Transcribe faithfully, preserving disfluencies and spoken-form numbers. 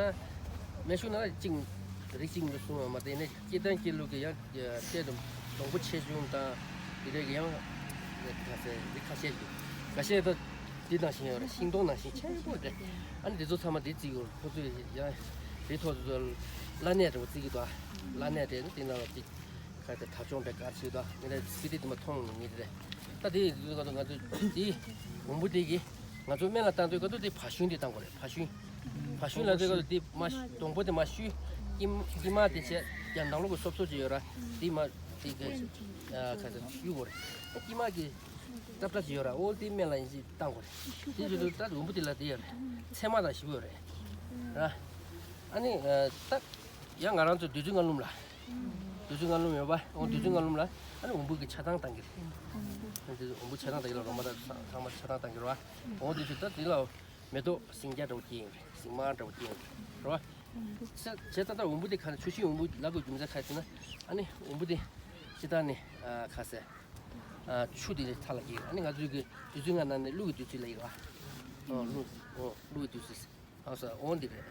སྨན་གཞུང་ནང་གཅིག་རིགས་གཅིག་འདུག་གསུངས་པ་མ་གཏོགས་ནས་སྐྱེ་ལྡན་སྐྱེ་ལུག་གི་ཡང་སྐད་དུ་སྡོང་པོ་ཆེ་ཆུང་དང་དེ་འདྲའི་གི་ཡང་ཁ་ཟས་རིགས་ཁ་ཤས་ཤིག་འདུག་འགའ་ཤས་ད་འདི་ནང་བཞིན་ཡོད་རེད། ཤིང་སྡོང་ནང་བཞིན་ཆེན་པོ་རེད། ཨ་ནི་འདི་ཚོ་ཚང་མ་འདི་བརྩིགས་ཡོད། ཁོ་ཚོས་ཡང་རི་ཐོག་ཚོ་བླ་གནས་འདྲ་བོ་བརྩིགས་ཀྱི་འདུག་ཨ་བླ་གནས་དེ་ནི་དེ་ནང་ལ་ཅིག་ཁ་ཟས་ཐབ་ཆུང་འདྲ་ག་ཚོད་འདུག་ངས་ད་སི་ཏི་དེ་མ་མཐོང་ངེས་རེད། ད་དེ་ང་ཚོ་ང་ཚོ་དེ་འོམ་བུ་དེ་གི་ང་ཚོ་སྨན་བླ་བཏང་དུས་ག་དུས་དེ་བ་ཤུན་དེ་བཏང་དགོས་རེད། བ་ཤུན། བ་ཤུན་ལ་དེ་ག་དུས་དེ་མ་སྡོང་པོ་དེ་མ་བཤུས། དཀྱིལ་དཀྱིལ་མ་དེ་བྱས་ཀྱང་ནང་ལོགས་ཀྱི་སོབ་སོབ་ཅིག་ཡོད་ར། དེ་མ་དེ་ག་ཁ་ཟས་བཤུས་དགོས་རེད། དཀྱིལ་མ་གི་ཏྲབ་ཏྲ་ཅིག་ཡོད་ར། ཨོ་དེ་སྨན་བླ་ཡིན་ཅིག་བཏང་དགོས་རེད། དེ་བྱས་དུས་ད་འོམ་བུ་དེ་ལ་དེ་ཡོད་རེད། ཚེར་མ་དང་ཞིམ་པོ་ཡོད་རེད་ར། ཨ་ནི་ད་ཡང་ང་རང་ཚོ་བདུད་རྩི་མངར་ལུམ་ལ། བདུད་རྩི་མངར་ལུམ་ཡོད་པ། འོ་བདུད་རྩི་མངར་ལུམ་ལ་ཨ་ནི་འོམ་བུ་གི་ཆ་ཚང་བཏང་གི་རེད། འོམ་བུ་ཆ་ཚང་བཏང་གི་ལ་རོ་མ་དང་ཚང་མ་ཆ་ཚང་བཏང་གི་རེད་བ། འོ་དེ་ཚོ་ད་དེ་ལ་མེ་ཏོག་སྲིན་རྒྱ་འདྲ་བོ་སྐྱེས་ཡོང་རེད། སྲིན་དམར་འདྲ་བོ་སྐྱེས་ཡོང་རེད་བ། ས་བྱས་ད་ལྟ་འོམ་བུ་དེ་ཁ་ནས་ཆུ་ཤིང་འོམ་བུ་ལབ་དགོས་རྒྱུ་མཚན་ག་རེ་ཟེར་ན། ཨ་ནི་འོམ་བུ་དེ་སྤྱིར་བཏང་ནས་ཁ་ཟས་ཆུ་དེ་ནས་ཐལ་གྱི་རེད། ཨ་ནི་ང་ཚོའི་གི་བདུད་རྩི་ལྔ་ནང་ནས་ཀླུ་གི་བདུད་རྩི་ལབ་ཀྱི་རེད་བ། ཀླུ་ཀླུ་གི་བདུད་རྩི། ཨ་ས་འོ་འདི་རེད།